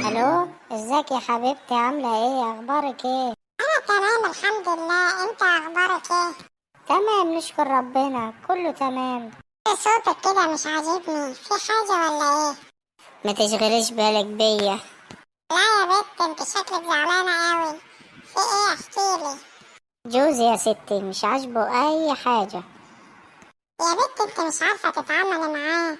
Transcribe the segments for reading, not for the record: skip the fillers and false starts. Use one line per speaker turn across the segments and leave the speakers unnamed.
الو، ازيك يا حبيبتي؟ عاملة ايه؟ اخبارك ايه؟
انا تمام الحمد لله، انت اخبارك ايه؟
تمام نشكر ربنا، كله تمام.
صوتك كده مش عاجبني، في حاجة ولا ايه؟
ما تشغليش بالك بيا.
لا يا بت، انت شكلك زعلانة قوي، في ايه؟ احكيلي.
جوزي يا ستي مش عاجبه اي حاجة.
يا بت انت مش عارفة تتعاملي معاه،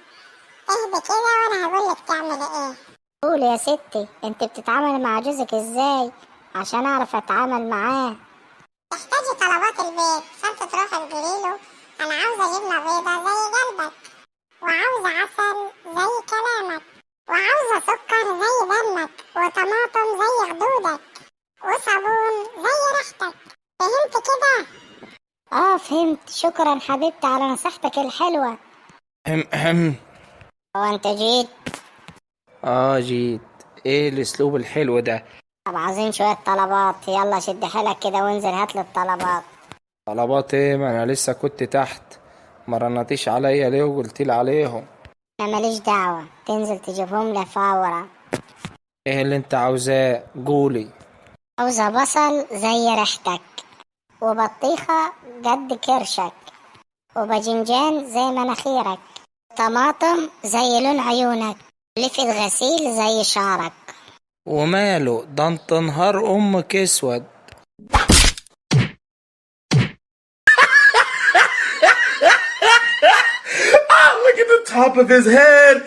اهدي كده وانا هقولك تعملي ايه.
قولي يا ستي، انت بتتعاملي مع جوزك ازاي عشان اعرف اتعامل معاه؟
تحتاجي طلبات البيت، فانت تروحي تقوليله انا عاوزة جبنة بيضة زي قلبك، وعاوزة عسل زي كلامك، وعاوزة سكر زي دمك، وطماطم زي خدودك، وصابون زي ريحتك. فهمت كده؟
اه فهمت، شكرا حبيبتي على نصيحتك الحلوة.
اهم اهم.
هو انت جيت؟
اه جيت. ايه الاسلوب الحلو ده؟
طب عاوزين شوية طلبات، يلا شد حيلك كده وانزل هاتلي الطلبات.
طلبات ايه؟ ما انا لسه كنت تحت، ما رنتيش عليا ليه وقلت لي عليهم؟
انا ماليش دعوة، تنزل تجيبهم لي فورا.
ايه اللي انت عاوزاه؟ قولي.
عاوزة بصل زي ريحتك، وبطيخة قد كرشك، وباذنجان زي مناخيرك، طماطم زي لون عيونك، لفة غسيل زي شعرك.
وماله ده، انت نهار امك اسود.
Look at the top of his head.